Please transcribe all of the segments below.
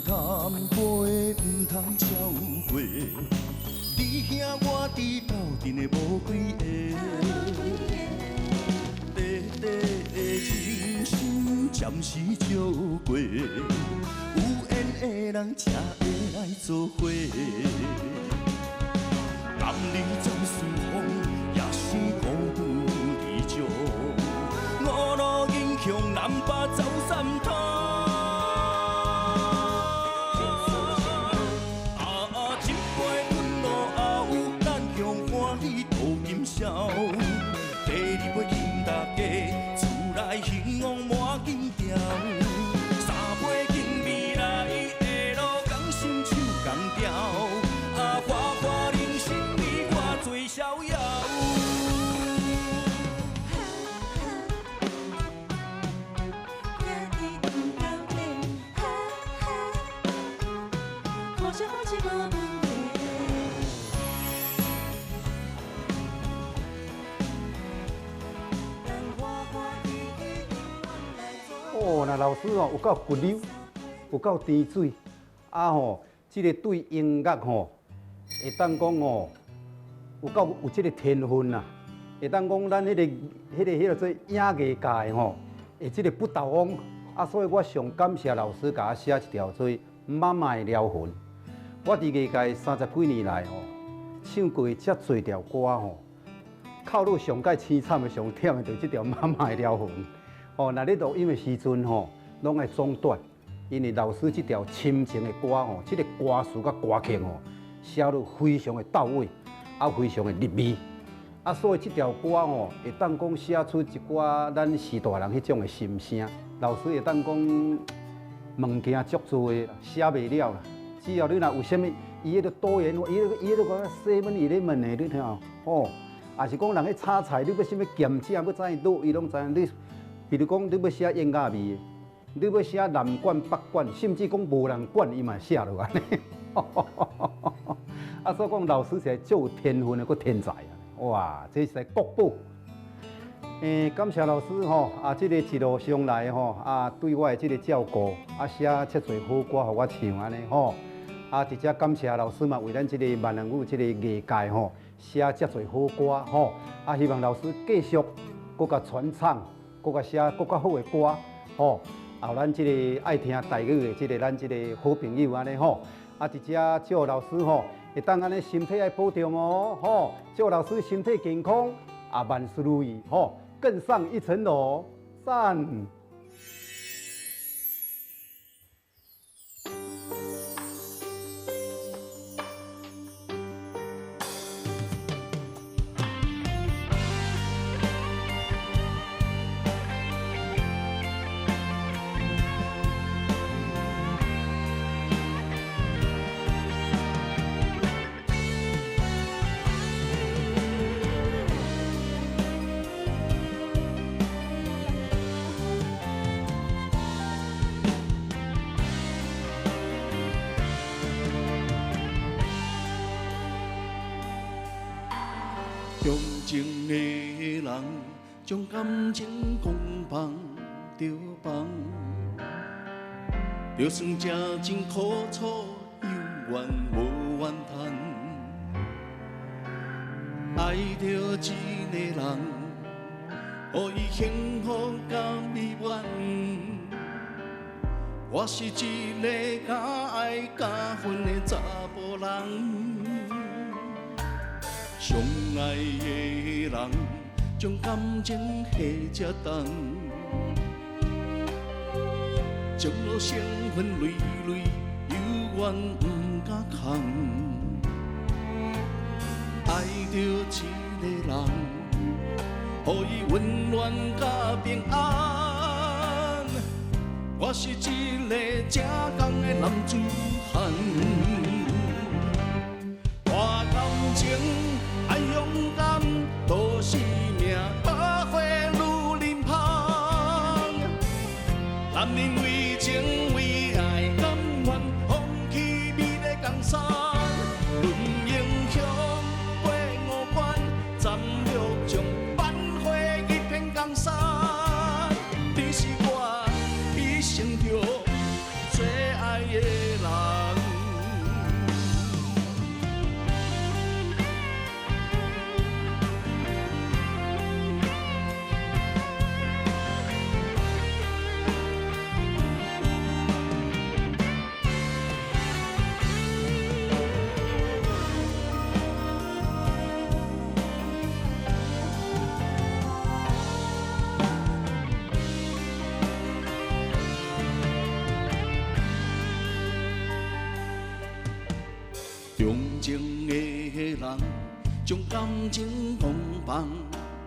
通飞，毋通超过。你兄我伫斗阵的无几个，短短的人生暂时借过，有缘的人才会来做伙。男儿走四方，也是孤独离场。五路英雄南北走三趟。啊啊，一杯滚路后，咱向欢喜度今宵。第二杯敬大家，厝内兴旺满金条。三杯敬未来，下路共心手共调。啊，花花人生你我最逍遥。兄弟毋甘愿，哈哈，好声好气无问题。咱欢欢喜喜永远来做。哦，那老师哦，有够骨溜，有够甜水，啊吼，這个對音樂吼，會當講吼，有夠有這個天分啦，會當講咱彼個做影藝界吼，會這個不倒翁，啊，所以我上感謝老師共我寫一條做《媽媽的療魂》。我佇藝界三十幾年來吼，唱過遮濟條歌吼，哭落上蓋凄慘的、上忝的，就是這條《媽媽的療魂》。吼，若咧錄音的時陣吼，攏愛中斷，因為老師這條深情的歌吼，這個歌詞佮歌曲吼，寫得非常的到位，啊，非常的入味，啊，所以這條歌吼，會當講寫出一寡咱時代人彼種的心聲。老師會當講物件足多的，寫袂了啦。只要你若有啥物，伊彼個多元，伊彼個講 7-Eleven 的，你聽吼，也是講人咧炒菜，你欲啥物鹹食，欲怎樣滷，伊攏知影。你比如講，你欲寫胭仔味的，你欲寫南管北管，甚至講無人管，伊嘛寫落來。啊，所以講老師是足有天分的，閣天才啊！哇，這是國寶。感謝老師吼，啊，這個一路上來吼，啊，對我的這個照顧，啊，寫遮濟好歌予我唱按呢吼。啊，佇遮感謝老師嘛，為咱這個閩南語這個藝界吼，寫遮濟好歌吼。啊，希望老師繼續閣共傳唱，閣共寫閣較好的歌吼。啊，咱這個愛聽台語的這個咱這個好朋友按呢吼。啊，佇遮祝老師吼，會當按呢身體愛保重哦，吼，祝老師身體健康，啊，萬事如意吼，更上一層樓，讚。重情的人，將感情講放就放，就算這情苦楚，猶原無怨嘆。愛著一個人，予伊幸福佮美滿。我是一個敢愛敢恨的查埔人。相愛的人，將感情下這重，情路傷痕累累，猶原不敢空。愛著一個人，予伊溫暖佮平安。我是一個正港的男子漢。我感情愛勇敢，都是命，百花愈林芳。男人為情為愛甘願放棄美麗江山。論英雄過五關，斬六將，萬花一片江山。你是我一生中最愛的人。重情的人，將感情講放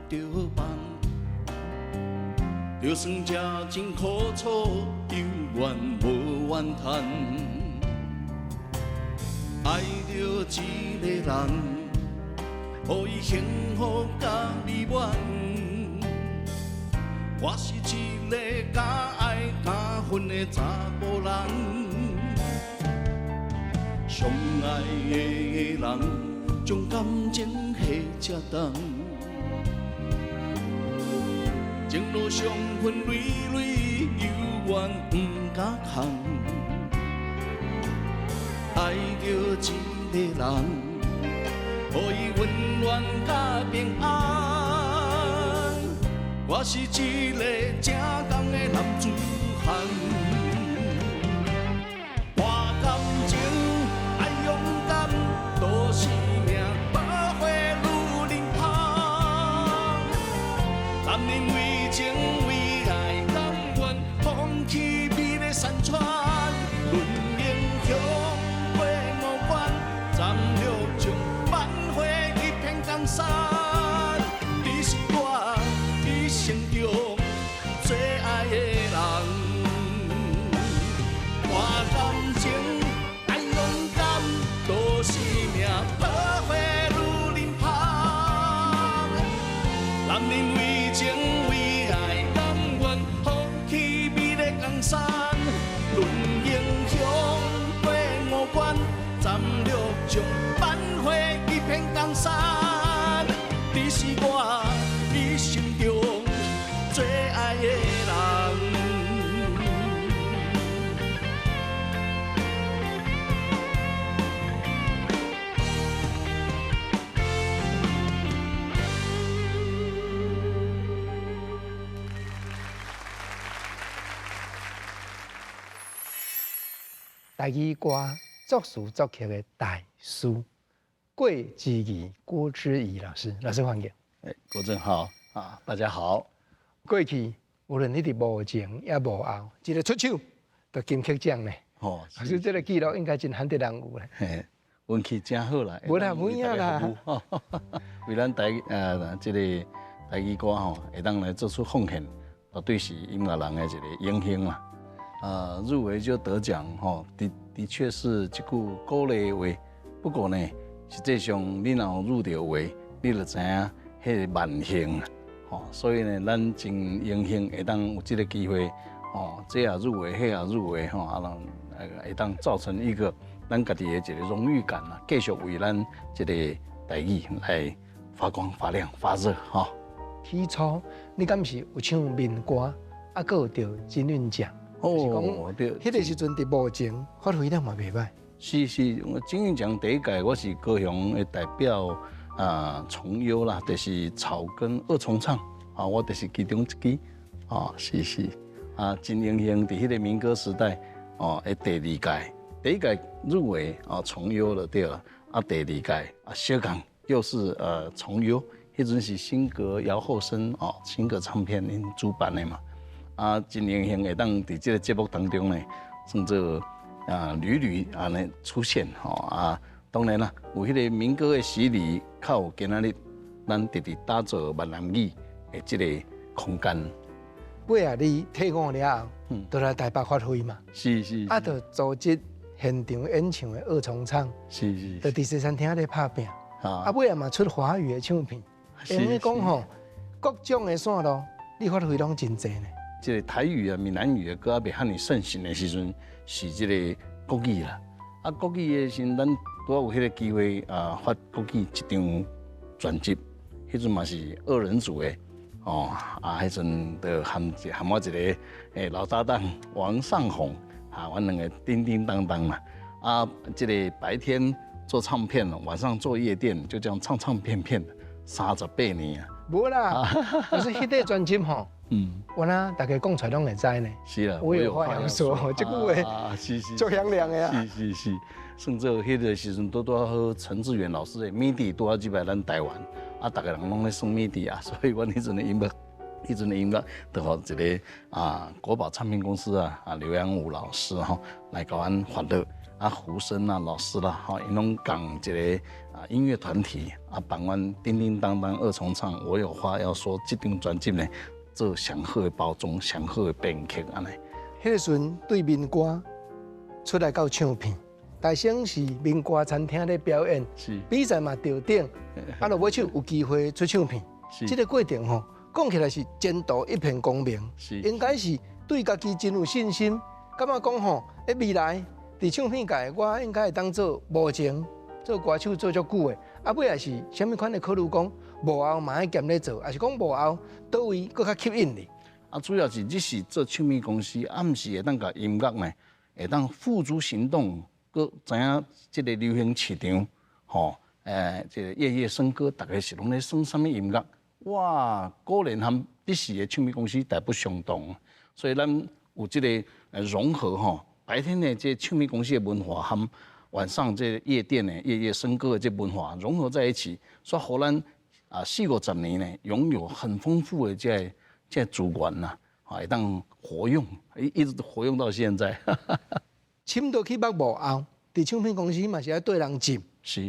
就放，就算這情苦楚，猶原無怨嘆。愛著一個人，予伊幸福佮美滿。我是一個敢愛敢恨的查埔人，相愛的人將感情下這重，情路傷痕累累，猶原毋敢空。愛著一個人，予伊溫暖佮平安。我是一個正港的男子漢，活感情愛勇敢，賭生命保護女人芳。男人為情為愛甘願放棄美麗山川，論英雄過五關，斬六將挽回一片江山。你是我一生中最愛的人，活感情愛勇敢，賭生命保護女人芳。男人為情為愛甘願放棄美麗江山，論英雄過五關，斬六將挽回一片江山。你是我一生中最愛的人。台語歌作詞作曲的大師郭之儀郭之儀老師，老師歡迎。哎，國正好啊，大家好。過去無論你佇幕前抑幕後，一个出手就金曲獎呢。哦，老師這个記錄應該真罕得人有咧。嘿，運氣真好啦。無啦，無影啦。為咱台這个台語歌吼，會當來做出貢獻，絕對是音樂人的一个榮幸啦。入圍就得獎吼，的的確是一句鼓勵話。不過呢，實際上你若有入著圍，你就知影彼个萬幸。吼，所以呢，咱真榮幸會當有這个機會，吼，這也入圍，彼也入圍，吼，啊，會當造成一個咱家己的一個榮譽感啦，繼續為咱這个台語來發光發亮發熱，吼。起初你敢是有唱民歌，啊，閣有得金韻獎？哦，對，彼个時陣佇幕前發揮得嘛袂䆀。是是，我金韻獎第一屆我是高雄的代表啊，從優啦，就是草根二重唱啊，我就是其中一支啊，是是啊，真榮幸佇彼个民歌時代哦，的第二屆，第一屆入圍啊，從優了對了，啊，第二屆啊，小港又是從優，彼陣是新格姚厚生哦，新格唱片𪜶主辦的嘛。啊，真榮幸會當佇這个節目當中呢，算做啊屢屢按呢出現吼啊。當然啦，有彼个民歌的洗禮，較有今仔日咱直直打造閩南語的這个空間。尾仔你退伍了後，就來台北發揮嘛。是是。啊，就組織現場演唱的二重唱。是是。就佇西餐廳咧拍拚。啊，尾仔嘛出華語的唱片。會用講吼，各種的線路，你發揮攏真濟呢。這个台語啊、閩南語的歌猶未遐爾盛行的時陣，是這个國語啦。啊，國語的時陣，咱拄仔有彼个機會啊，發國語一張專輯，彼陣嘛是二人組的哦。啊，彼陣就含含我一个老搭檔王尚宏，啊，阮兩个叮叮當當啦。啊，這个白天做唱片，晚上做夜店，就這樣唱唱片片38年啊。無啦，可是彼个專輯吼。嗯，我呢，大家講出來攏會知呢。是啦，我有話要說，這句話是是，足響亮的啊。是是是，算做彼个時陣，拄拄好陳志遠老師的 MIDI 拄好入來咱台灣，啊，逐个人攏咧算 MIDI 啊，所以阮彼陣的音樂，彼陣的音樂，就予一个啊國寶唱片公司啊啊劉揚武老師吼來共阮發落，啊胡生啊老師啦，吼，𪜶攏仝一个啊音樂團體啊，幫阮叮叮當當二重唱，我有話要說，這張專輯呢，做上好的包裝，上好的編曲按呢。彼個時陣對民歌出來到唱片，大聲是民歌餐廳咧表演，比賽嘛著頂，啊，落尾手有機會出唱片，這個過程吼，講起來是前途一片光明，應該是對家己真有信心，感覺講吼，欸未來佇唱片界，我應該會當做幕前做歌手做足久的，啊尾也是啥物款的考慮講幕後嘛愛兼咧做，抑是講幕後佗位閣較吸引你？啊，主要是你是做唱片公司，暗時會當共音樂呢，會當付諸行動，閣知影這个流行市場，吼，這个夜夜笙歌，逐家是攏咧耍啥物音樂？哇，果然和彼時的唱片公司大不相同，所以咱有這个融合吼，白天的這唱片公司的文化和晚上這夜店的夜夜笙歌的這文化融合在一起，所以予咱啊四五十年呢，擁有很豐富的這个這資源呐，啊，會當活用，一直活用到現在。深度去捌幕後，佇唱片公司嘛是愛對人接，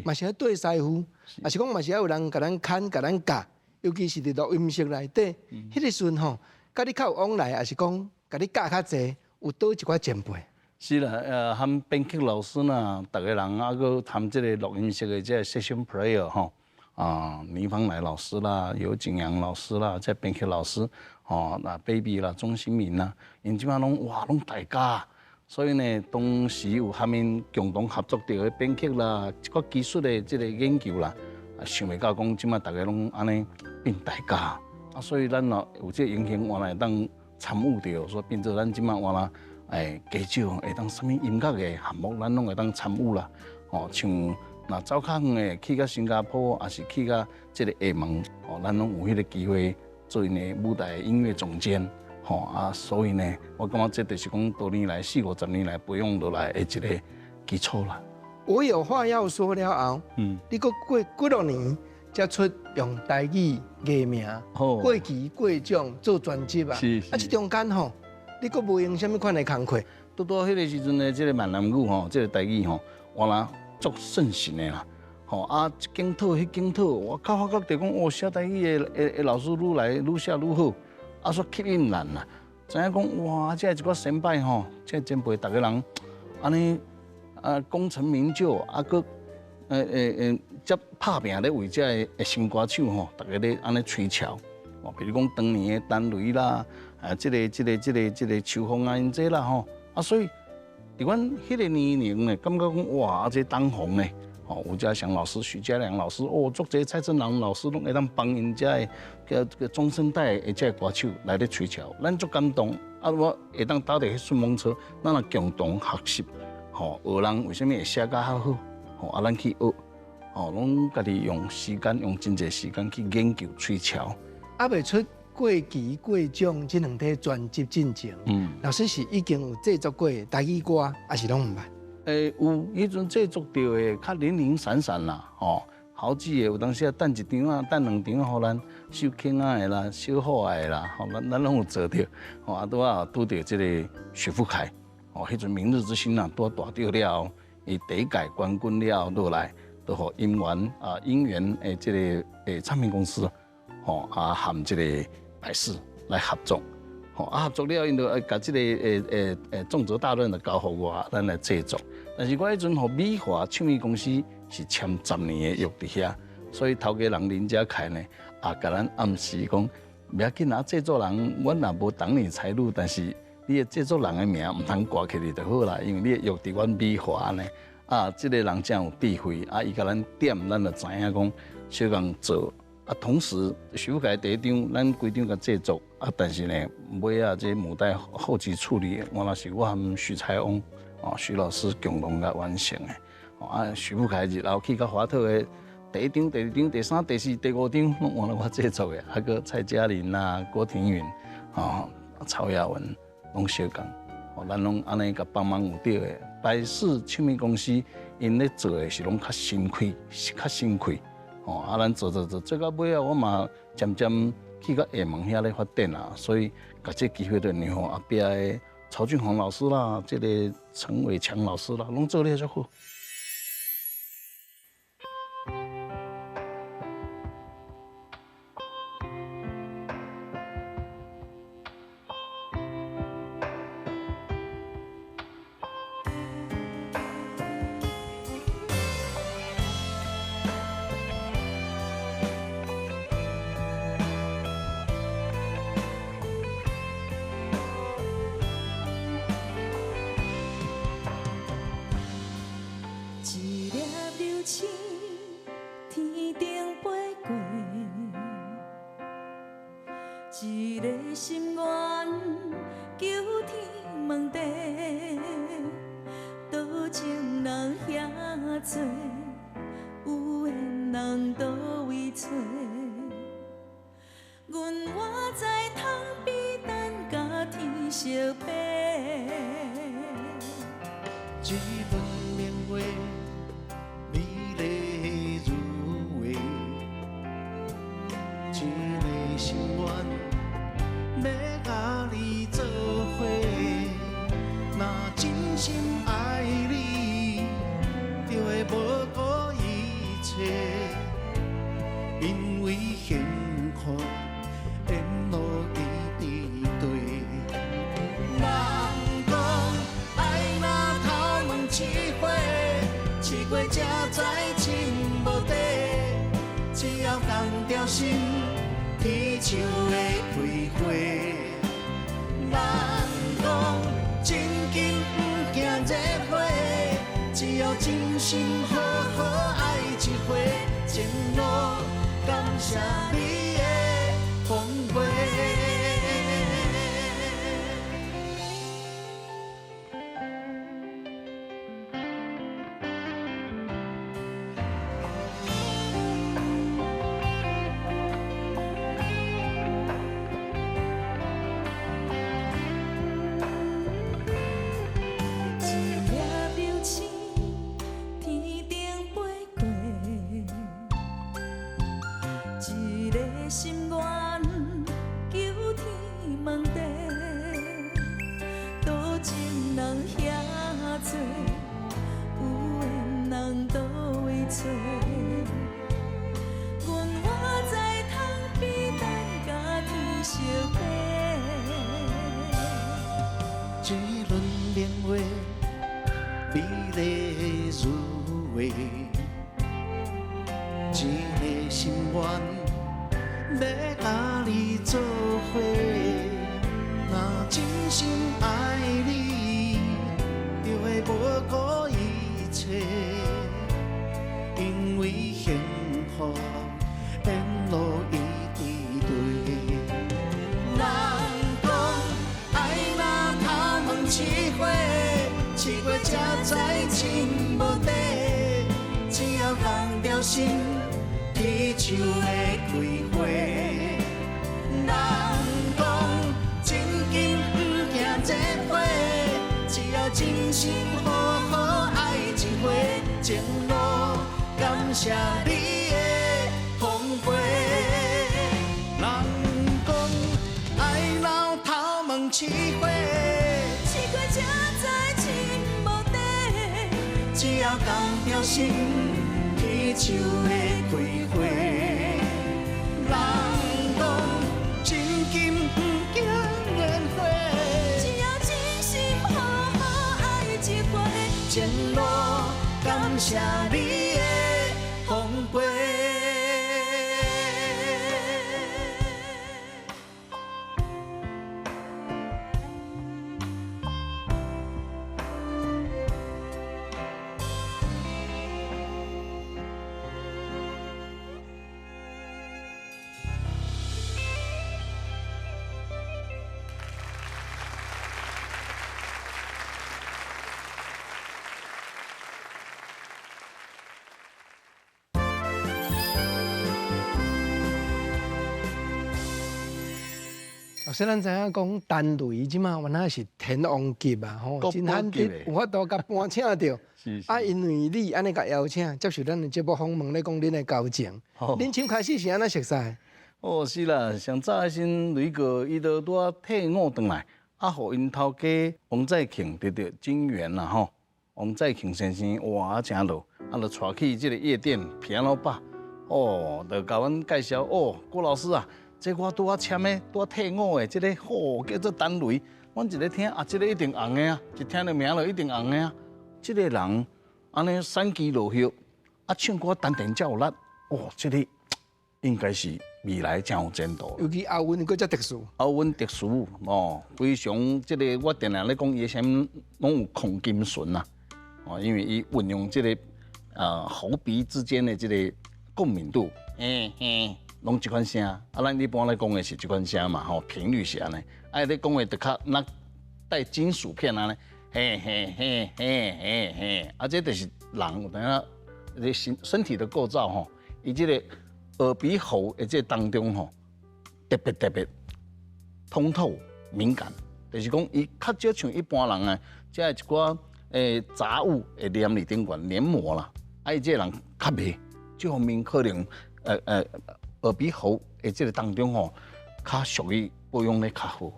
嘛是愛對師傅，抑是講嘛是愛有人共咱牽、共咱教，尤其是佇錄音室內底，彼個時陣吼，佮你較有往來，抑是講共你教較濟，有佗一寡前輩。是啦，和編曲老師呢，逐个人啊，閣含這个錄音室的這个 session player 吼，啊，倪芳來老師啦，尤景陽老師啦，這編曲老師，吼，那 baby 啦，鍾興民啦，𪜶這擺攏哇，攏大家，所以呢，當時有和𪜶共同合作著的編曲啦，一寡技術的這个研究啦，啊，想袂到講這擺逐个攏按呢變大家，啊，所以咱若有這个榮幸，原來會當參與著，所以變做咱這擺原來。哎，加少會當啥物音樂的項目，咱攏會當參與啦。吼，像若走較遠的，去到新加坡，抑是去到這个廈門，吼，咱攏有彼个機會做𪜶的舞台音樂總監。吼啊，所以呢，我感覺這就是講多年來四五十年來培養落來的一个基礎啦。我有話要說了後，你閣過幾落年才出用台語藝名，過期過獎做專輯啊。啊，這中間吼，你閣無用啥物款的工課？拄拄彼个時陣的這个閩南語吼，這个台語吼，原來足盛行的啦。吼啊，這間討彼間討，我較發覺就講，哦，寫台語的老師愈來愈寫愈好，啊，煞吸引人啦。知影講，哇，這一寡先輩吼，這前輩逐个人按呢啊，功成名就，啊，閣遮拍拚咧為這个新歌手吼，逐个咧按呢吹橋。哦，比如講當年的陳雷啦，啊，這个秋風啊，𪜶這啦吼，啊，所以佇阮彼个年齡呢，感覺講哇，這當紅呢，吼，吳家祥老師、許家良老師，哦，足濟蔡振南老師攏會當幫𪜶遮的個這個中生代的這个歌手來咧吹橋，咱足感動。啊，我會當搭著彼順風車，咱若共同學習，吼，學人為啥物會寫甲較好，吼，啊，咱去學，吼，攏家己用時間，用真濟時間去研究吹橋。猶未出過期過獎這兩張專輯進前，老師是已經有製作過台語歌，抑是攏毋捌？有，彼陣製作著的較零零散散啦，吼，好幾个有當時啊，等一張啊，等兩張，予咱小輕仔的啦，小好的啦，吼，咱攏有做著，吼，啊，拄仔拄著這个許富凱，吼，彼陣明日之星啊，拄大著了後，伊第一屆冠軍了後落來，就予音源啊，音源的這个唱片公司。吼啊，和這个百事來合作，吼啊合作了，𪜶就愛共這个重責大任就交予我，咱來製作。但是我彼陣予美華唱片公司是簽十年的約佇遐，所以頭家人林家凱呢，也共咱暗示講，袂要緊啊，製作人，阮若無擋你財路，但是你的製作人的名毋通掛起來就好啦，因為你的約佇阮美華呢。啊，這个人真有智慧，啊，伊共咱點，咱就知影講，小共做。啊，同時許富凱第一張，咱規張共製作，啊，但是呢，尾仔這母帶後期處理，原來是我和許才翁，哦，許老師共同共完成的。啊，許富凱日後去到華特的第一張、第二張、第三、第四、第五張，攏原來我製作的。啊，閣蔡嘉玲啦、郭庭雲、哦，曹雅雯，攏相共，哦，咱攏按呢共幫忙有對的。百事唱片公司𪜶咧做的是攏較新開，較新開。哦，啊，咱做做做做到尾仔，我嘛漸漸去到廈門遐咧發展啊，所以共這個機會就讓予後壁的曹俊宏老師啦，這個陳偉強老師啦，攏做咧足好。一粒流星天顶飞过，一个心愿求天问地，多情人遐多，有缘人佗位找？阮活在窗边等甲天相白。这份明月美丽如画，一个心愿欲佮你做伙，若真心爱你，就会无顾一切，因为幸福沿路一直对。人讲爱若头毛试火，试过才知情无底，只要共条心，天树会开花。人讲真金不惊热火，只要真心好好爱一回，情路感谢你的风花。一粒流星天顶飞过，一个心愿求天问地，多情人遐多，有缘人佗位找？阮活在窗边等甲天相白。这轮明月美丽如画，一个心愿欲佮你做伙，若真心爱你，就会无顾一切，因为幸福沿路一直对。人讲爱若头毛试火，试过才知情无底，只要共条心，天树会开花。人讲真金不惊热火，只要真心好好爱一回，情路感谢你的风花。人讲爱若头毛试火，试过才知情无底，只要共条心，天树会开花。人讲真金不惊热火，只要真心好好爱一回，情路感谢你的风花。老師，咱知影講陳雷這馬原來是天王級啊，吼，真罕得有法度共搬請著。啊，因為你按呢共邀請，接受咱的節目訪問，咧講恁的交情。恁從開始是按怎熟似？哦，是啦，上早彼陣雷哥伊都拄仔退伍轉來，啊，予𪜶頭家王在慶得著金源啦吼，王在慶先生哇，誠落，啊，就帶去這个夜店 piano bar，哦，就共阮介紹哦，郭老師啊，這我拄仔簽的，拄仔退伍的，這个吼叫做陳雷，阮一咧聽啊，這个一定紅的啊，一聽著名就一定紅的啊，這个人按呢三枝落葉，啊，唱歌丹田遮有力，哦，這个應該是未來誠有前途。尤其押韻閣遮特殊。押韻特殊哦，非常這个我定定咧講，伊的聲音攏有孔金唇啊，哦，因為伊運用這个喉鼻之間的這个共鳴度，嘿嘿，攏這款聲。啊，咱一般咧講的是這款聲嘛，吼，頻率是按呢。啊，咧講的就較若帶金屬片按呢，嘿嘿嘿嘿嘿嘿，啊，這就是人有當影，這身體的構造吼，伊這个耳鼻喉的這當中吼，特別特別通透敏感，就是講伊較少像一般人啊，這一寡雜物會黏佇頂懸黏膜啦，啊，伊這個人較袂，這方面可能耳鼻喉的這个當中吼，較屬於保養得較好，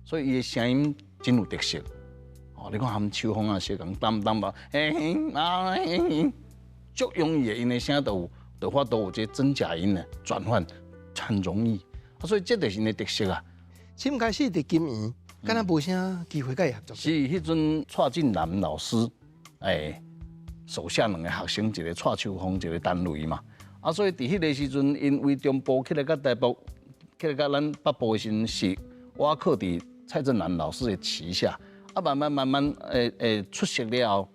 所以伊的聲音真有特色。哦，你看含秋風啊，小講當當吧，嘿嘿啊嘿嘿，足容易的，𪜶的聲都有。的話都有這真假音的轉換，很容易，啊，所以這就是𪜶的特色啊。先開始佇金圓，敢若無啥機會佮伊合作。是彼陣蔡振南老師，手下兩個學生，一個蔡秋鳳，一個陳雷嘛。啊，所以佇彼個時陣，𪜶為中部起來佮台北，起來佮咱北部的時陣，是我靠佇蔡振南老師的旗下，啊，慢慢慢慢，出色了後，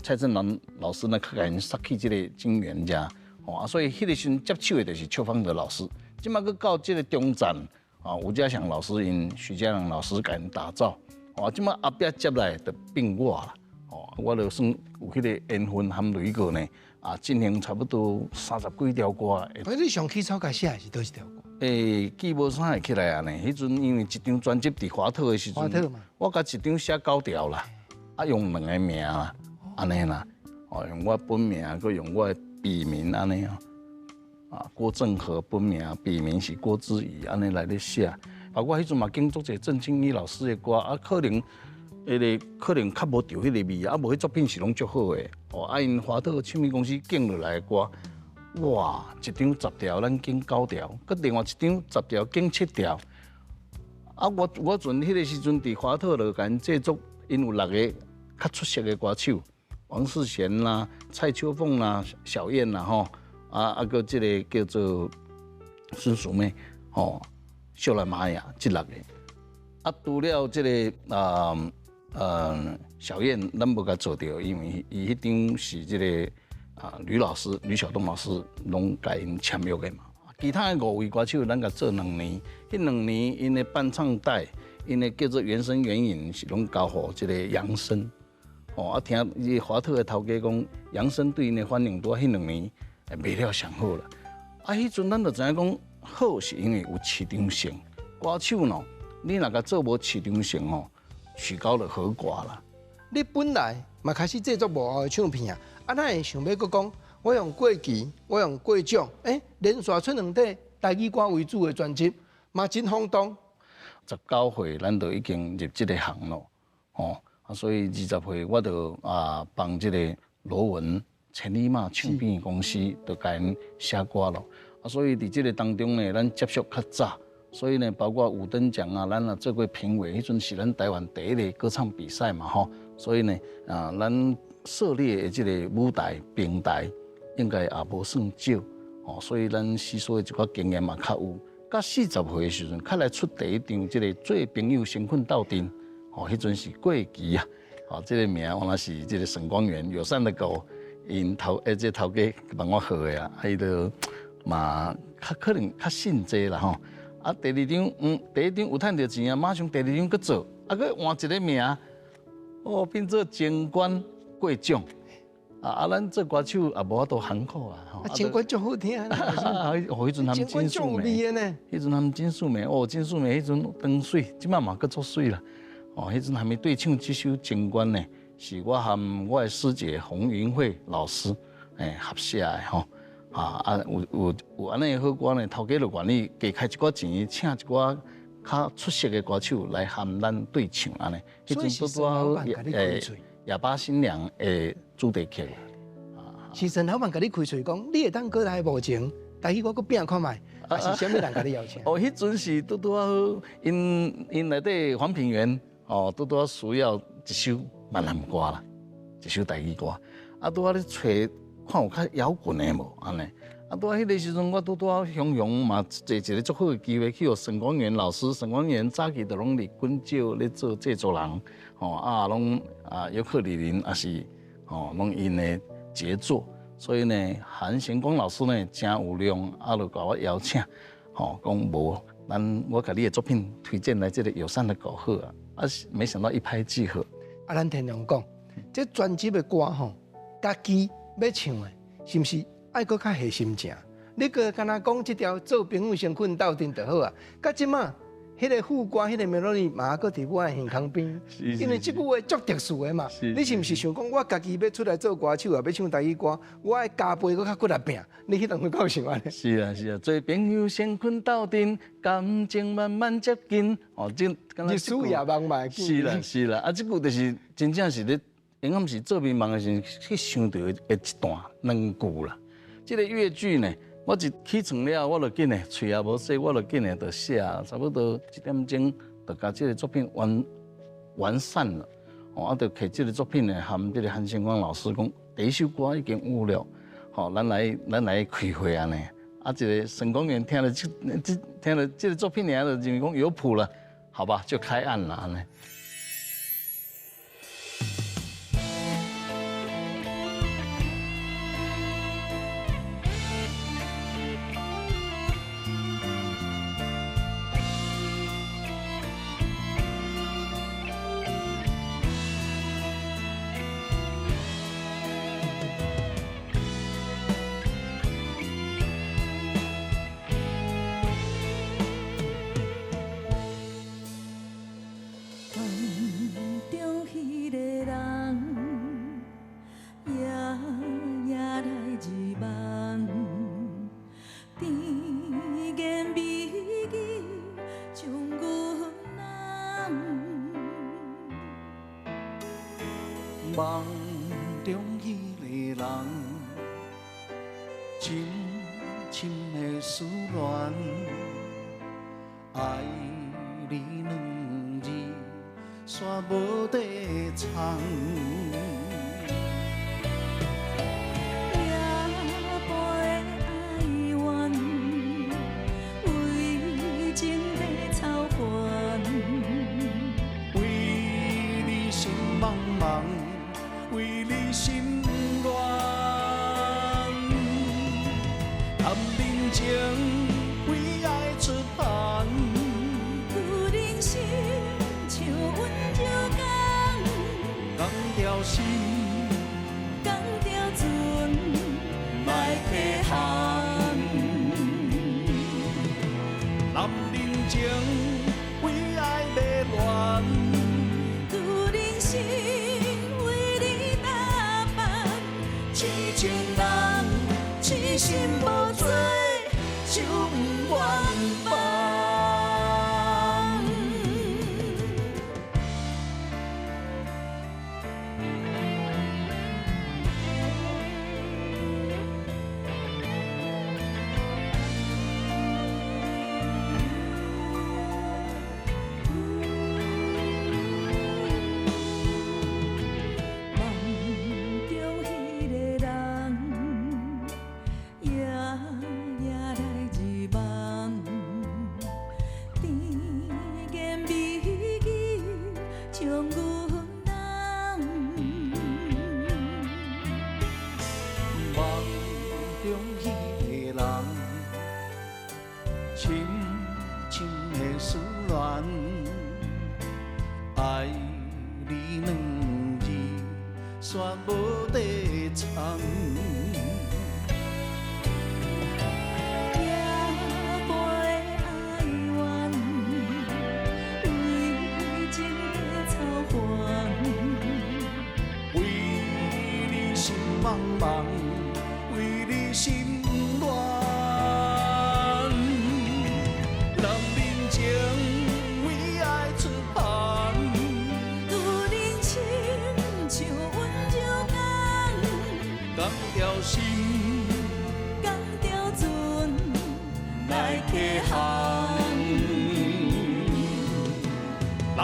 蔡振南老師呢，較共𪜶殺去這个金圓遮。哦，啊，所以彼个時陣接手的就是邱芳德老師，這馬閣到這个中讚啊，吳家祥老師𪜶許家良老師共𪜶打造，哦，這馬後壁接來就變我啦，哦，我就算有彼个緣分含雷哥呢，啊，進行差不多三十幾條歌。欸，你上起初共寫的是佗一條歌？記無啥會起來啊呢？彼陣因為一張專輯佇華特的時陣，華特嘛，我共一張寫九條啦，啊，用兩个名啦，按呢啦，哦，用我本名，閣用我的筆名按呢哦，啊，郭正和本名，筆名是郭之儀，按呢來咧寫。包括彼陣嘛，揀足濟鄭經一老師的歌，啊，可能彼个可能較無著彼个味，啊，無彼作品是攏足好的。哦，啊，𪜶華特唱片公司揀落來的歌，哇，一張十條，咱揀九條，閣另外一張十條揀七條。啊，我陣彼個時陣佇華特就共𪜶製作，𪜶有六个較出色的歌手。王世賢啦、蔡秋鳳啦、小燕啦，吼，啊啊，閣這个叫做孫淑媚，吼，秀蘭瑪雅，這六个。啊，除了這个啊小燕，咱無共做著，因為伊彼張是這个啊呂老師、呂曉東老師攏共𪜶簽約的嘛。其他的五位歌手，咱共做兩年，彼兩年𪜶的伴唱帶，𪜶的叫做原聲原影，是攏交予這个楊森。哦，啊，聽伊華特的頭家講，楊森對𪜶的反應，拄仔彼兩年賣了上好啦。啊，彼陣咱就知影講好，是因為有市場性。歌手喏，你若共做無市場性吼，曲高就和寡啦。你本來嘛開始製作幕後的唱片啊，啊，哪會想欲閣講？我用過期，我用過獎，連續出兩塊台語歌為主的專輯，嘛真轟動。 19歲，咱就已經入這个行咯，吼。啊，所以20歲我就啊幫這个羅文千里馬唱片公司就共𪜶寫歌咯。啊，所以佇這个當中呢，咱接觸較早，所以呢，包括五燈獎啊，咱也做過評委，彼陣是咱台灣第一个歌唱比賽嘛，吼。所以呢，啊，咱涉獵的這个舞台平台應該也無算少，哦，所以咱吸收的一寡經驗嘛較有。到40歲的時陣，較來出第一張這个做朋友先睏鬥陣。哦，彼陣是過期啊！哦，這个名原來是這个沈光遠友善的狗，𪜶頭這頭家幫我號的啊，啊伊就嘛較可能較信這啦吼。啊，第二張第一張有趁著錢啊，馬上第二張閣做，啊，閣換一个名，哦，變做情關過獎。啊啊，咱做歌手也無法度含糊啊。啊，情關足好聽啊！哦，彼陣含金素梅，彼陣含金素梅，哦，金素梅彼陣當媠，這馬嘛閣足媠啦。哦，彼陣還沒對唱這首《情關》呢，是我和我的師姐洪雲慧老師合寫的吼。啊啊，有有有按呢好歌呢，頭家就願意加開一寡錢，請一寡較出色的歌手來含咱對唱按呢。所以是孫老闆共你開喙。啞巴新娘的主題曲。是孫老闆共你開喙講，你會當閣來無情，但是我閣拼看覓，還是啥物人共你邀請？哦，彼陣是拄拄好，𪜶𪜶內底黃品源哦，拄拄好需要一首閩南歌啦，一首台語歌。啊，拄好咧揣看有較搖滾的無按呢？啊，拄好彼个時陣，我拄拄好雄雄嘛，坐一个足好的機會去予沈光元老師。沈光元早期就攏佇滾石咧做製作人，吼啊，攏啊尤克里里也是吼，攏𪜶的傑作。所以呢，韓賢光老師呢誠有量，啊，就共我邀請，吼，講無，咱我共你的作品推薦來這个友善的狗好啊，啊，沒想到一拍即合。啊，咱天良講，這專輯的歌吼，家己欲唱的，是毋是愛閣較下心情？你閣敢若講這條做朋友先睏鬥陣就好啊。到這馬，彼个副歌、彼个 melody 嘛閣佇我的耳孔邊，因為這句話足特殊的嘛。你是毋是想講，我家己欲出來做歌手啊，欲唱台語歌，我愛加倍閣較骨力拚？你彼當陣敢有想按呢？是啊是啊，做朋友先睏鬥陣，感情慢慢接近。哦，這日思夜夢嘛。是啦是啦，啊，這句就是真正是咧，應該是做眠夢的時陣去想著的一段兩句啦。這个樂句呢，我一起床了，我就緊的，喙也無洗，我就緊的就寫，差不多一點鐘就共這个作品完完善了。哦，啊，就提這个作品呢，含這个韓星光老師講，第一首歌已經有了，吼，咱來咱來開會按呢。啊，這个沈光元聽了這這聽了這个作品爾，就認為講有譜了，好吧，就開案了按呢。夢中彼个人，深深的思戀，愛你兩字，煞無地藏。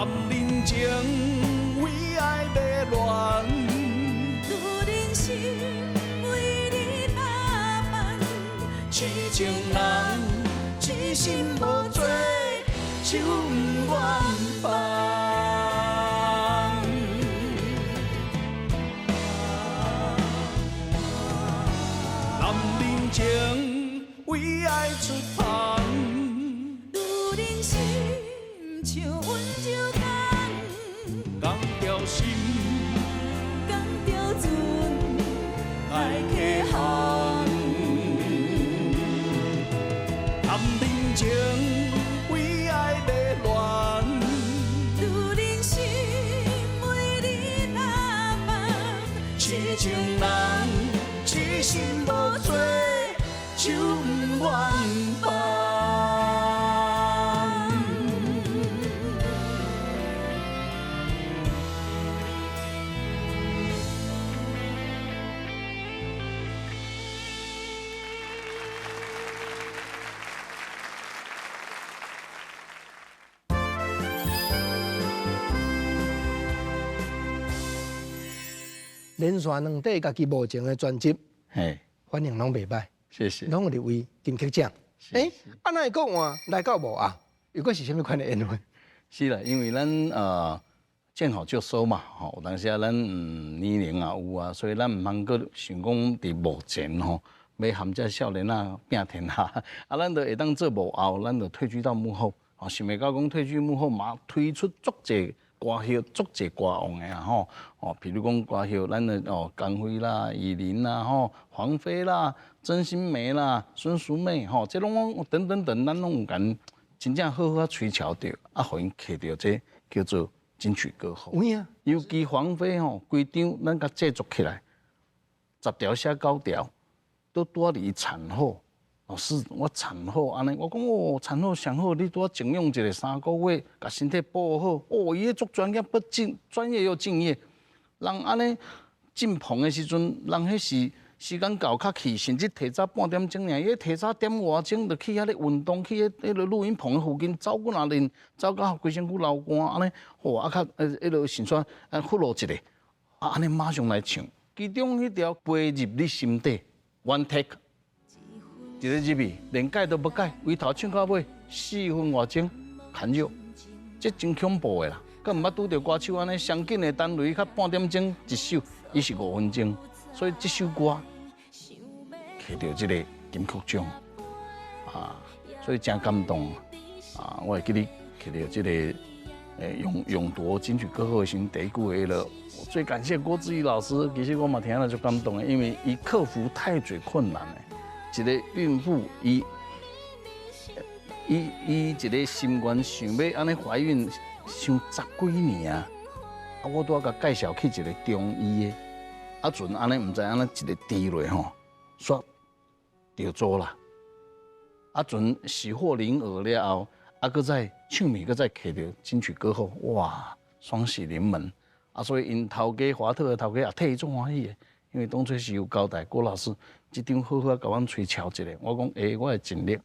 男人情為愛欲亂，女人心為你打扮。痴情人痴心無做，手毋願放。男人情為愛出芳，女人心像温柔港，共條心，共條船來啟航。男人情為愛欲亂，女人心為你打扮。痴情人痴心無做，手毋願放。連續兩塊家己幕前的專輯，嘿，反應攏袂䆀，謝謝。攏有入圍金曲獎。欸，啊，哪會閣換來到幕後，又閣是啥物款的緣分？是啦，因為咱見好就收嘛，吼，有當時啊，咱年齡也有啊，所以咱毋通閣想講佇幕前吼，欲含這少年仔拚天下，啊，咱就會當做幕後，咱就退居到幕後，吼，想袂到講退居幕後嘛，推出足濟歌曲，足濟歌王的啊吼，哦，比如講歌曲，咱的哦，江蕙啦、雨琳啦、吼、黃妃啦、曾心梅啦、孫淑媚吼，這攏等等等，咱攏有共真正好好吹敲著，啊，予𪜶摕著這叫做金曲歌后。有影。尤其黃妃吼，規張咱共製作起來，10條寫9條，都拄仔佇產後。老師，我產後按呢，我講哦，產後上好，你拄仔靜養一下3個月，共身體補好。哦，伊彼足專業，不敬專業又敬業。人按呢進棚的時陣，人彼是時間到較去，甚至提早半點鐘爾，伊提早點外鐘就去遐咧運動，去彼個錄音棚的附近走幾若陣，走到規身軀流汗按呢，吼啊較彼個先煞啊俘虜一下，啊按呢馬上來唱。其中彼條飛入你心底，One take。一个入去，連改都無改，從頭唱到尾，4分外鐘，牽弱，這真恐怖的啦！閣毋捌拄著歌手按呢，上緊的單位較半點鐘一首，伊是5分鐘，所以這首歌摕著這个金曲獎啊，所以真感動啊！我會記得摕著這個勇奪金曲歌后的時陣，第一句話了，我最感謝郭志毅老師，其實我嘛聽了就感動的，因為伊克服太濟困難的。一個孕婦，伊一個心願想欲按呢懷孕，想10幾年啊！啊，我拄仔共介紹去一個中醫的，啊，陣按呢毋知按呢一個滴落吼，煞著做啦。啊，陣喜獲麟兒了後，啊，閣再唱片，閣再摕著金曲歌后，哇，雙喜臨門！啊，所以𪜶頭家華特的頭家也替伊足歡喜的，因為當初是有交代郭老師。這張好好共阮吹敲一下，我講欸，我會盡力。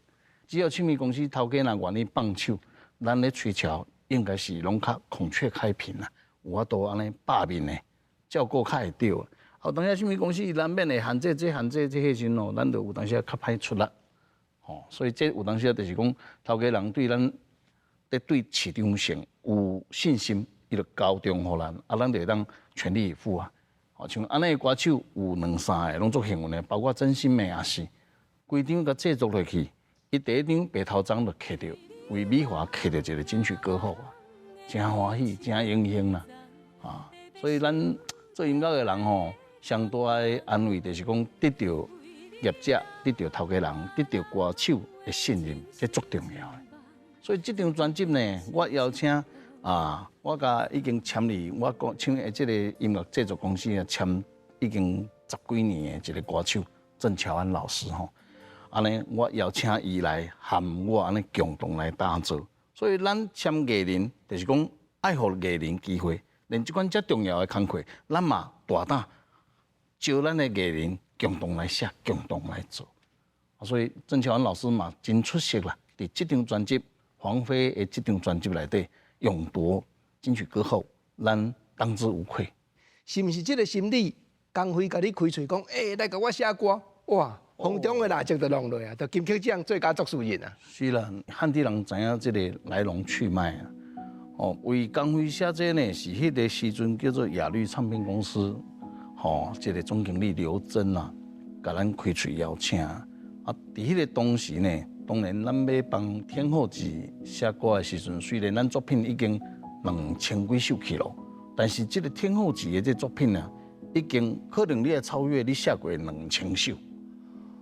只要唱片公司頭家若願意放手，咱咧吹敲應該是攏較孔雀開屏啦，有法度按呢百面的照顧較會著。啊，有當時唱片公司伊難免會限制這限制這彼時陣哦，咱就有當時較歹出力。吼，所以這有當時就是講頭家人對咱咧對市場性有信心，伊就交重予咱，啊，咱就會當全力以赴啊。哦，像按呢歌手有兩三个攏足幸運的，包括曾心梅也是，規張共製作落去，伊第一張白頭鬃就摕著，為美華摕著一個金曲歌后啊，真歡喜，真榮幸啦，啊，所以咱做音樂的人吼，上大的安慰就是講得到業者、得到頭家人、得到歌手的信任，這足重要的。所以這張專輯呢，我邀請。啊！我共已經簽入我講唱的這個音樂製作公司啊，簽已經10幾年的一個歌手鄭喬安老師吼。按呢，我邀請伊來和我按呢共同來打造。所以咱簽藝人，就是講愛予藝人機會，連這款遮重要的工課，咱嘛大膽招咱的藝人共同來寫，共同來做。所以鄭喬安老師嘛真出色啦，佇這張專輯《黃妃》的這張專輯內底。勇奪金曲歌后，咱當之無愧。是毋是這個心理？江輝共你開喙講，來共我寫歌，哇，風中的蠟燭就弄落啊，就金曲獎最佳作詞人啊。是啦，漢地人知影這個來龍去脈啊。哦，為江輝寫這呢，是彼個時陣叫做雅律唱片公司，吼，這個總經理劉真啊，共咱開喙邀請。啊，佇彼個當時呢，當然咱欲幫天后級寫歌的時陣，雖然咱作品已經2000幾首去咯，但是這個天后級的這作品啊，已經可能你會超越你寫過2000首，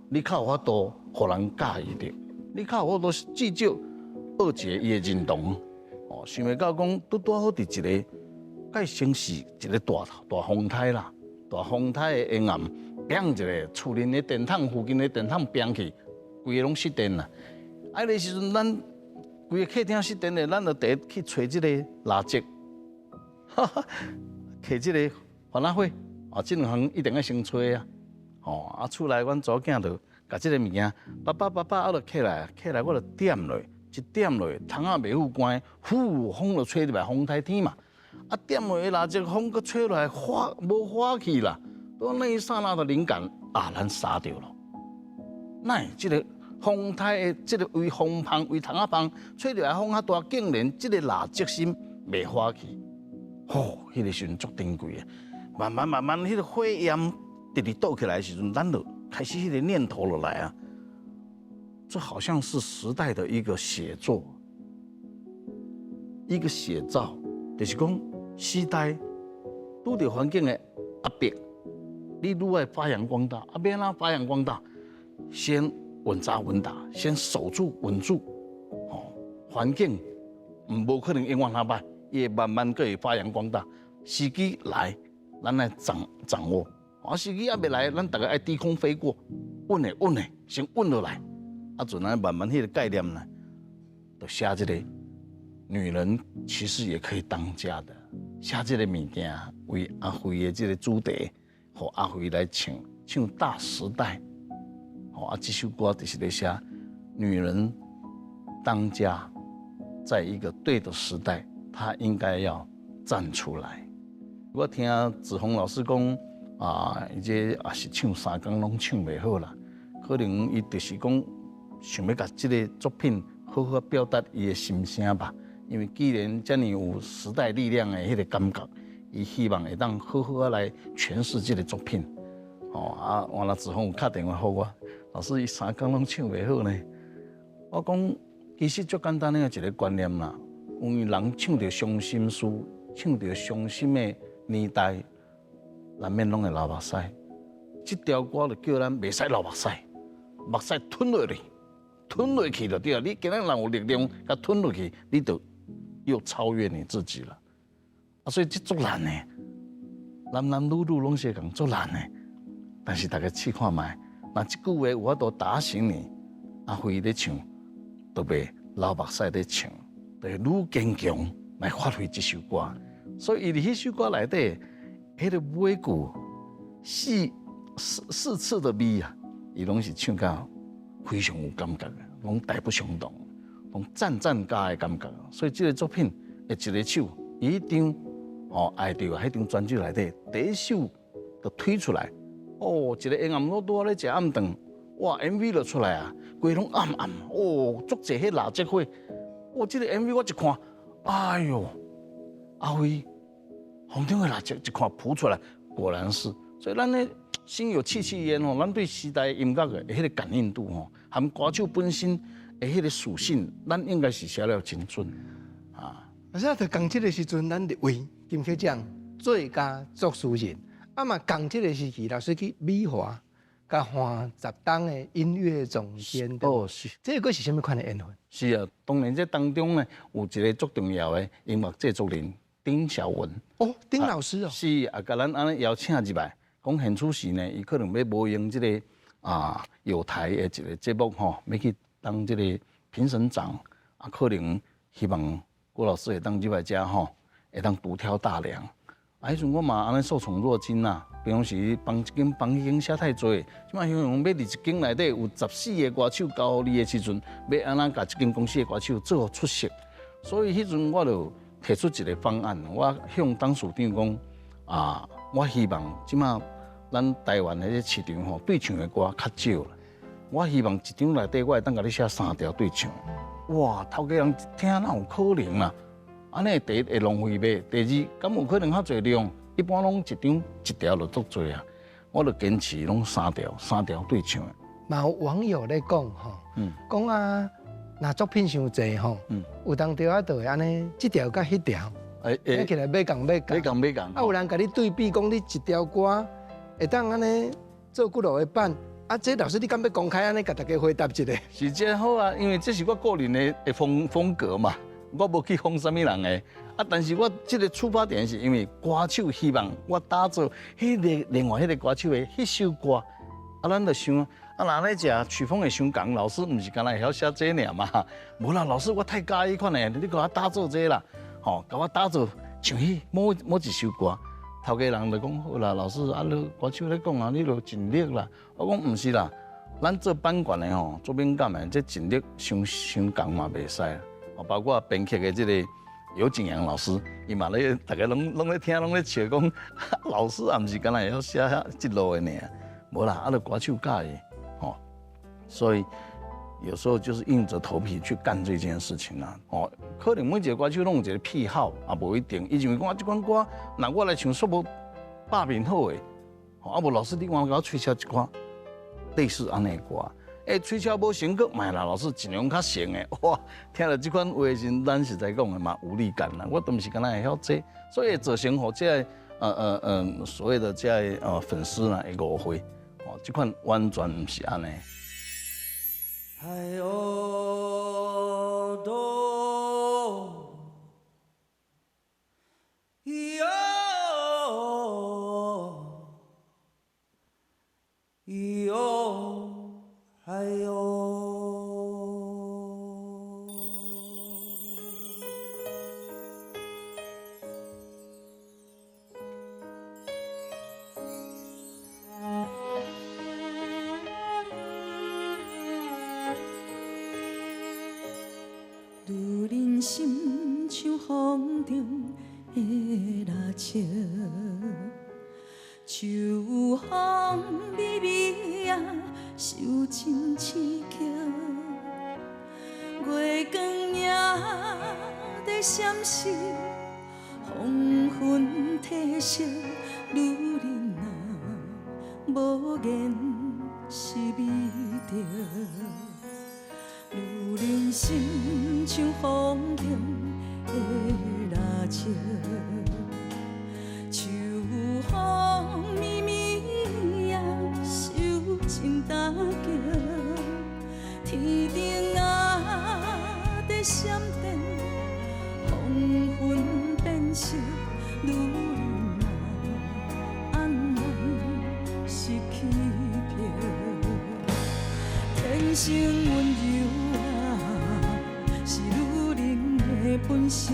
你較有法度予人佮意著，你較有法度至少二姐伊會認同，哦，想袂到講拄拄好佇一個蓋先是一個大大風颱啦，大風颱的黑暗，變一個厝裡的電筒附近的電筒變去，規个攏失電啦。啊，彼個時陣咱規個客廳失電的，咱就第一去揣這個蠟燭，哈哈，提這個番仔火。啊，這兩項一定愛先揣啊！吼，啊，厝內阮查某囝就共這個物件，叭叭叭叭，啊，就起來，起來，我就點落，一點落，窗仔袂赴關，呼，風就吹入來，風颱天嘛，啊，點落的蠟燭風閣吹落來，火無火去啦，到那一剎那的靈感，啊，咱殺著囉。哪會這個風颱的這個微風芳，為窗仔芳，吹入來風較大，竟然這個蠟燭芯袂火去，吼，彼個時陣足珍貴的。慢慢慢慢，彼個火焰直直倒起來的時陣，咱就開始彼個念頭就來啊。這好像是時代的一個寫作，一個寫照，就是講時代拄著環境的壓迫，你愈愛發揚光大，啊，欲按怎發揚光大？先穩紮穩打，先守住穩住，哦，環境無可能永遠那歹，伊會慢慢閣會發揚光大。時機來，咱來掌握。啊，時機猶未來，咱逐家愛低空飛過，穩的穩的，先穩落來。啊，陣咱慢慢彼個概念呢，就寫這個女人其實也可以當家的，寫這個物件為阿輝的這個主題，予阿輝來唱，唱大時代。哦，啊，這首歌就是咧寫女人當家，在一個對的時代，她應該要站出來。我聽子鴻老師講，啊，伊這也是唱三工攏唱袂好啦，可能伊就是講想欲共這個作品好好表達伊的心聲吧。因為既然遮爾有時代力量的彼個感覺，伊希望會當好好仔來詮釋這個作品。哦，啊，原來子鴻有敲電話予我，老師伊三工攏唱袂好呢。我講其實足簡單的一個觀念啦，因為人唱著傷心事，唱著傷心的年代，難免攏會流目屎。這條歌就叫咱袂使流目屎，目屎吞落去，吞落去就對啊。你今仔人有力量，共吞落去，你就又超越你自己了。啊，所以這足難的，男男女女攏是共足難的。但是大家試看覓，若這句話有法度打醒你，阿輝咧唱，都袂流目屎咧唱，就會愈堅強來發揮這首歌。所以伊佇彼首歌內底，彼個尾句四次的咪啊，伊攏是唱甲非常有感覺的，攏大不相同，攏讚讚加的感覺。所以這個作品的一个手，伊彼張哦愛著彼張專輯內底第一首就推出來，哦，一個黑暗我拄仔咧食暗頓，哇，MV 就出來啊，規攏暗暗，哦，足濟彼蠟燭火，哦，這個 MV 我一看，哎喲，阿輝，風中的蠟燭一看浮出來，果然是，所以咱咧心有戚戚焉哦，咱對時代音樂的彼個感應度吼，含歌手本身的彼個屬性，咱應該是寫了真準啊。而且佇仝這個時陣，咱入圍金曲獎最佳作詞人，啊嘛仝這個時期，老師去美華共換十當的音樂總監。哦，是。這個閣是啥物款的緣分？是啊，當然這當中呢，有一個足重要的音樂製作人丁曉文。哦，丁老師哦。是啊，共咱按呢邀請入來，講現此時呢，伊可能欲無閒這個啊友台的一個節目吼，欲去當這個評審長，啊，可能希望郭老師會當入來遮吼，會當獨挑大梁。啊，彼陣我嘛按呢受寵若驚啦，平常時幫一間幫彼間寫太濟，這擺想欲佇一間內底有14個歌手交予你的時陣，欲按怎共這間公司的歌手做予出色？所以彼陣我就提出一个方案，我向董事长讲啊，我希望這馬咱台灣的這市場吼，對唱的歌較少啦。我希望一張內底我會當共你寫三條對唱。哇，頭家人一聽哪有可能啦？按呢第一會浪費袂？第二，敢有可能較濟量？一般攏一張一條就足濟啊。我就堅持攏三條，三條對唱的。嘛有網友咧講吼，講啊，若作品傷濟吼，有當時仔就會按呢，這條佮彼條，聽起來欲仝欲仝，欲仝欲仝。啊，有人共你對比講，你一條歌會當按呢做幾落個版，啊，這老師你敢欲公開按呢，共大家回答一下？是真好啊，因為這是我個人的風格嘛，我無去仿啥物人的。啊，但是我這個出發點是因為歌手希望我打造彼個另外彼個歌手的彼首歌，啊，咱就想，啊，若咧食曲風會傷仝，老師毋是干焦會曉寫這爾嘛？無啦，老師我太佮意彼款的，你共我打造這啦，吼，共我打造像彼某某一首歌，頭家人就講好啦，老師啊，你歌手咧講啊，你就盡力啦。我講毋是啦，咱做版權的吼，做敏感的，這盡力傷傷仝嘛袂使，哦，包括編曲的這個尤景陽老師，伊嘛咧，大家攏攏咧聽，攏咧笑講，老師也毋是干焦會曉寫這路的爾，無啦，啊，就歌手佮意，吼，所以有時候就是硬着頭皮去幹這件事情啦，哦，可能每一個歌手攏有一個癖好，也無一定，伊認為講啊，這款歌，若我來唱，煞無百面好的，啊無老師你換共我吹簫一寡類似按呢歌。欸，吹簫無成閣莫啦，老師盡量較成的。哇，聽著這款話的時，咱實在講的嘛無力感啦。我都毋是干焦會曉這，所以會造成予這个所謂的這个粉絲啦會誤會。哦，這款完全毋是按呢。哎喲哆，咿喲，咿喲。哎喲！女人心像风中的蜡烛，秋风微微啊。受尽刺激，月光影在闪烁，黄昏褪色，女人啊，无言是美着。女人心像风中的蜡烛，秋风绵绵啊，受尽打击，天顶啊在闪电，黄昏变色，女人啊，安怎是欺骗？天生温柔啊，是女人的本色，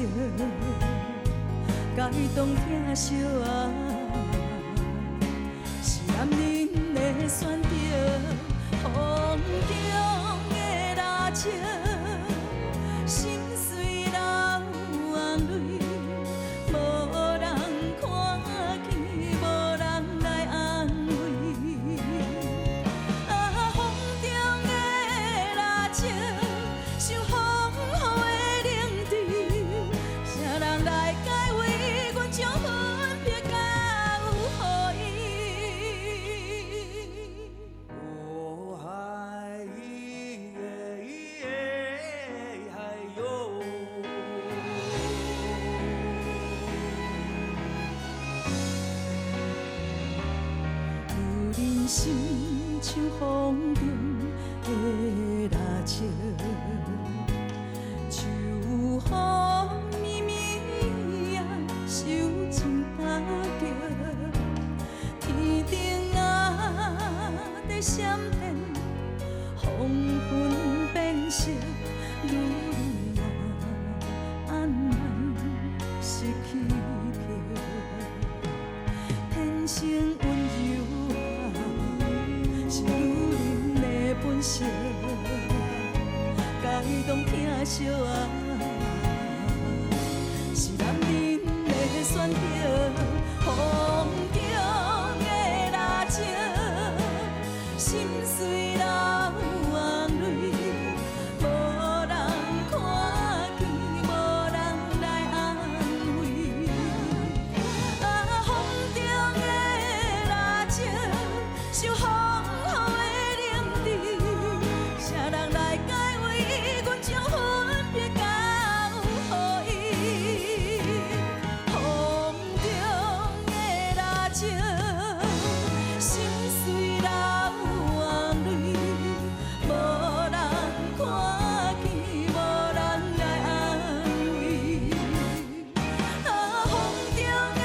该当疼惜啊，是男人的选择。风中的蜡烛，心碎流眼泪，无人看见，无人来安慰。啊，风中的蜡烛，像风雨的冷甜，谁人来解围？阮将分别交予伊。哦嗨耶耶嗨哟！女人心像风中的蜡烛，秋风绵绵啊，受尽打击，天顶啊在闪电，黄昏变色，女人啊，安怎是欺骗？天生温柔啊，是女人的本色，该当疼惜啊，是男選擇。風中的蠟燭，心碎流眼淚，無人看見，無人來安慰。啊，風中的蠟燭，受風雨的冷治，誰人來解圍？阮將分別交予伊。風中的蠟燭，心碎流眼淚，無人看見，無人來安慰。啊，風中的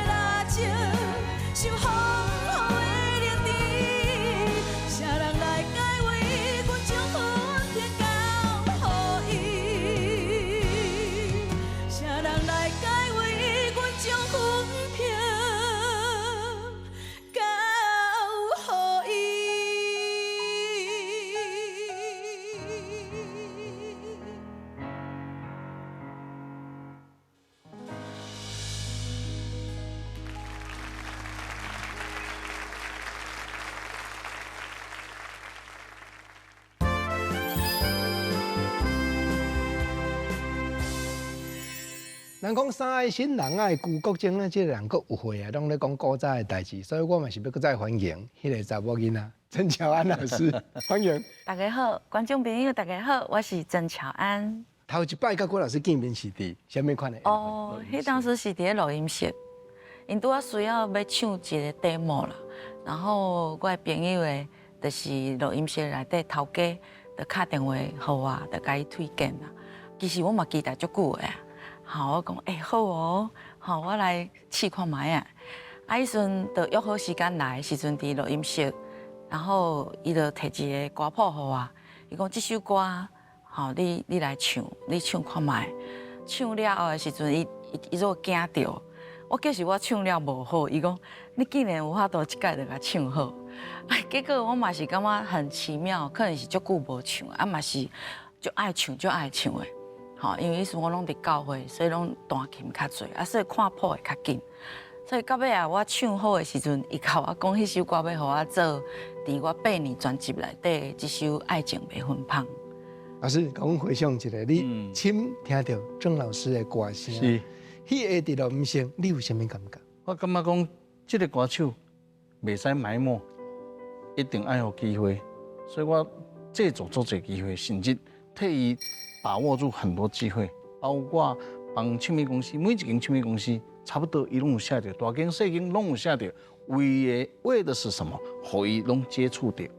蠟燭，受風雨的冷治，誰人來解圍？阮將分別交予伊。誰人來解圍？阮將分別交予伊。人講三愛新人愛辜國楨咧，這个人閣有會啊，攏咧講古早的代誌，所以我嘛是欲閣再歡迎彼个查某囡仔曾喬安老師，歡迎。大家好，觀眾朋友大家好，我是曾喬安。頭一擺佮郭老師見面是佇啥物款的？哦，彼當時是佇咧錄音室，𪜶拄仔需要欲唱一个 demo 啦，然後我的朋友的，就是錄音室內底頭家，就敲電話予我，就共伊推薦啦。其實我嘛期待足久的啊。好，我講好哦，好，我來試看覓啊。啊，彼陣就約好時間來的時陣，佇錄音室，然後伊就提一个歌譜予我，伊講這首歌，吼，你來唱，你唱看覓。唱了後的時陣，伊就驚著，我其實我唱了無好，伊講你竟然有法度這擺就共唱好，啊，結果我嘛是感覺很奇妙，可能是足久無唱，啊嘛是足愛唱足愛唱的。吼，因為彼時我攏佇教會，所以攏彈琴較濟，啊，所以看譜會較緊。所以到尾啊，我唱好的時陣，伊共我講彼首歌欲予我做佇我八年專輯內底這首《愛情袂芬芳》。老師，共阮回想一下，你親聽著鄭老師的歌聲，是，彼个佇錄音室，你有啥物感覺？我感覺講，這个歌手袂使埋沒，一定愛予機會，所以我製造足濟機會，甚至替伊把握住很多機會，包括幫唱片公司，每一間唱片公司差不多伊攏有寫著，大間細間攏有寫著，為的是什麼？予伊攏接觸著，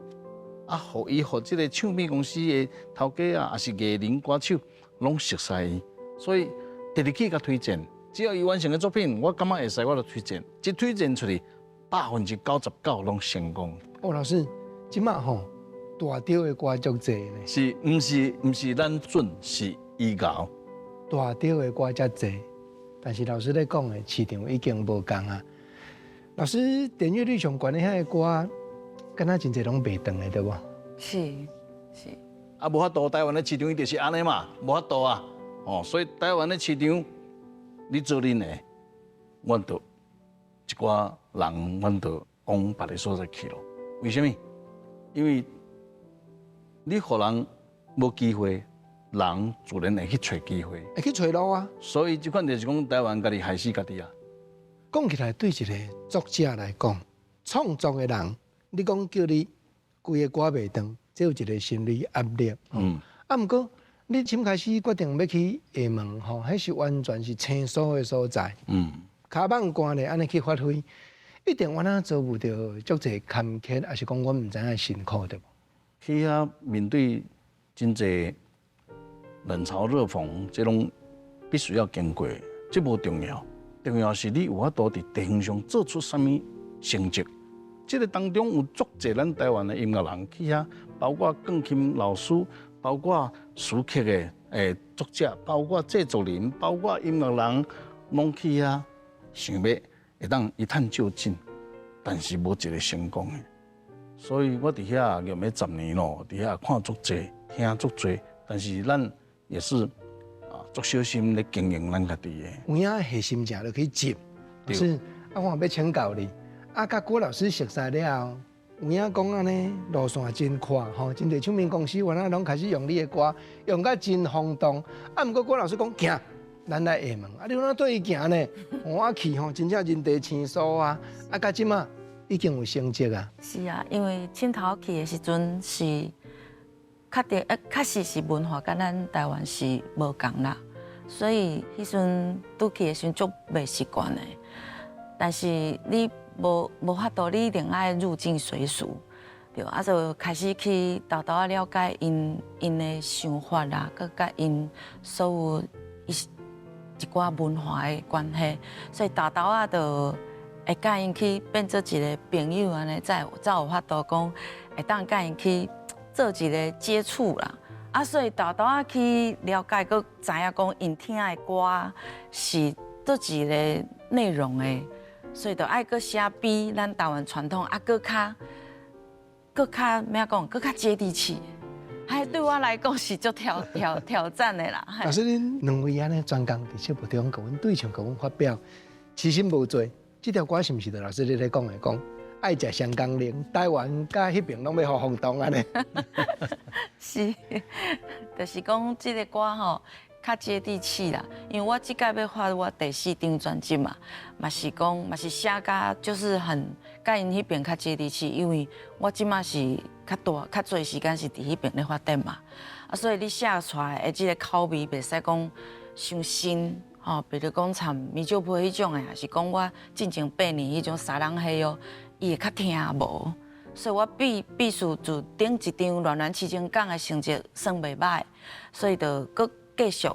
啊，予伊予這个唱片公司的頭家啊，抑是藝人歌手，攏熟悉伊，所以直直去共推薦，只要伊完成的作品，我感覺會使，我就推薦，一推薦出去，99%攏成功。哦，老師，這馬吼。大稻的歌足濟呢？是，毋是毋是咱準，是伊𠢕。大稻的歌遮濟，但是老師咧講的市場已經無仝啊。老師點閱率上懸的遐個歌，敢若真濟攏袂斷的對無？是是。啊，無法度，台灣的市場伊就是按呢嘛，無法度啊。哦，所以台灣的市場，你做恁的，阮就一寡人，阮就往別个所在去咯。為啥物？因為你予人無機會，人自然會去揣機會，會去揣路啊。所以這款就是講台灣家己害死家己啊。講起來，對一個作者來講，創作的人，你講叫你規个歌袂斷，這有一個心理壓力。嗯。啊，毋過你先開始決定欲去廈門吼，彼是完全是生疏的所在。嗯。跤蠓捾咧，按呢去發揮，一定原來遭遇著足濟坎坷，抑是講阮毋知影辛苦對無？去遐面對真濟冷嘲熱諷，這攏必須要經過，這無重要，重要是你有法度佇地方上做出啥物成績。這个當中有足濟咱台灣的音樂人去遐，包括鋼琴老師，包括詞曲的作者，包括製作人，包括音樂人，攏去遐想欲會當一探究竟，但是無一个成功的。所以我佇遐用欲十年咯，佇遐看足濟，聽足濟，但是咱也是啊，足小心咧经营咱家己的。有影下心情就去接，是啊，我欲请教你，啊，佮郭老师熟似了后，有影讲按呢路线真宽吼，真济唱片公司原来拢开始用你的歌，用甲真轰动。啊，毋过郭老师讲行，咱来厦门，啊，你按怎缀伊行呢？我去吼，真正人地生疏啊，啊，到这马已经有成绩啊。是啊，因为凊头去的时阵是确定，确实是文化佮咱台湾是无仝啦，所以彼阵拄去的时阵足袂习惯的。但是你无法度，你一定爱入境随俗，对，啊就开始去沓沓仔了解𪜶𪜶的想法啦，佮佮𪜶所有一寡文化的关系，所以沓沓仔就会佮𪜶去变做一个朋友按呢，才有法度讲会当佮𪜶去做一个接触啦。啊，所以沓沓仔去了解，阁知影讲𪜶听的歌是佗一个内容的，所以就爱阁写比咱台湾传统啊，阁较欲按怎讲，阁较接地气。还对我来讲是足挑战的啦。老师，恁两位按呢专工伫节目中，共阮对唱，共阮发表，其实无济。这条歌是毋是就老师你咧讲的讲，爱食双江苓，台湾佮彼爿拢欲予轰动按呢？是，就是讲这个歌吼较接地气啦。因为我这摆欲发我第四张专辑嘛，嘛是讲嘛是写甲就是很佮𪜶彼爿较接地气，因为我这马是较大较济时间是伫彼爿咧发展嘛，啊，所以你写出来的这个口味袂使讲伤新吼，比如讲参米酒铺彼种的，抑是讲我进前8年彼种沙朗黑哦，伊会较听无，所以我必须就顶一张恋恋痴情港的成绩算袂䆀，所以就阁继续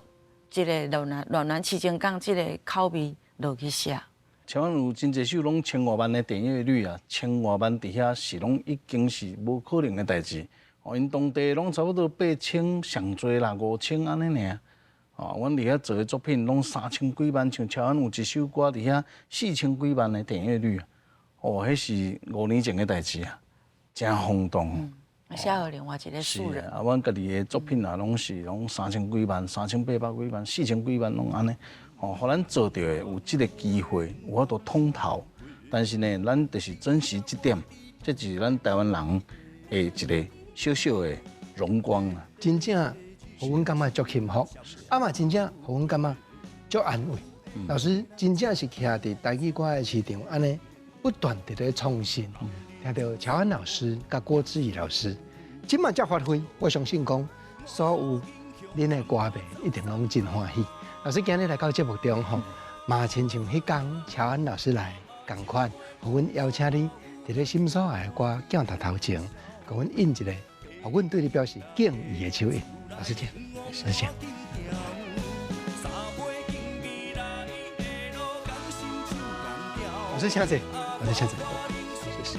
这个恋恋痴情港这个口味落去写。像阮有真济首拢千外万的点阅率啊，千外万伫遐是拢已经是无可能的代志。哦，𪜶当地拢差不多8000上济啦，5000按呢尔。哦，阮伫遐做的作品拢3000几万，像乔安有一首歌伫遐4000几万的点阅率啊。哦，彼是5年前的代志啊，真轰动。写予另外一个素人。啊，阮家己的作品啊，拢是拢3000几万、3800几万、4000几万拢按呢。哦，予咱做著的有这个机会，有法度通透。但是呢，咱就是珍惜这点，这是咱台湾人的一个小小的荣光啊。真正，予阮感觉足幸福，啊嘛真正予阮感觉足安慰。老师真正是徛伫台语歌的市场，按呢不断伫咧创新。听著乔安老师佮郭志仪老师，这马才发挥，我相信讲所有恁的歌迷一定拢真欢喜。老师今日来到节目中吼，嘛亲像彼工乔安老师来仝款，予阮邀请你伫咧心所爱的歌镜头头前，共阮印一个，予阮对你表示敬意的手印。老师请，老师请。老师请坐，老师请坐，谢谢。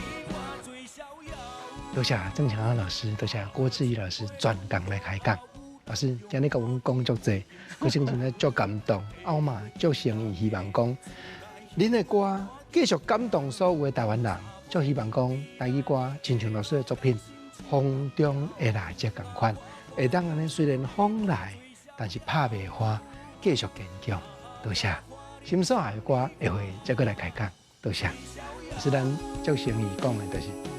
多谢郑乔安老师，多谢郭志仪老师专工来开讲。老师今日共阮讲足济，我真正足感动。啊，我嘛足诚意希望讲，恁的歌继续感动所有的台湾人，足希望讲台语歌亲像老师的作品，风中的蜡烛仝款，会当按呢虽然风来，但是拍袂破，继续坚强。多谢，心所爱的歌会再阁来开讲。多谢，是咱足诚意讲的，就是。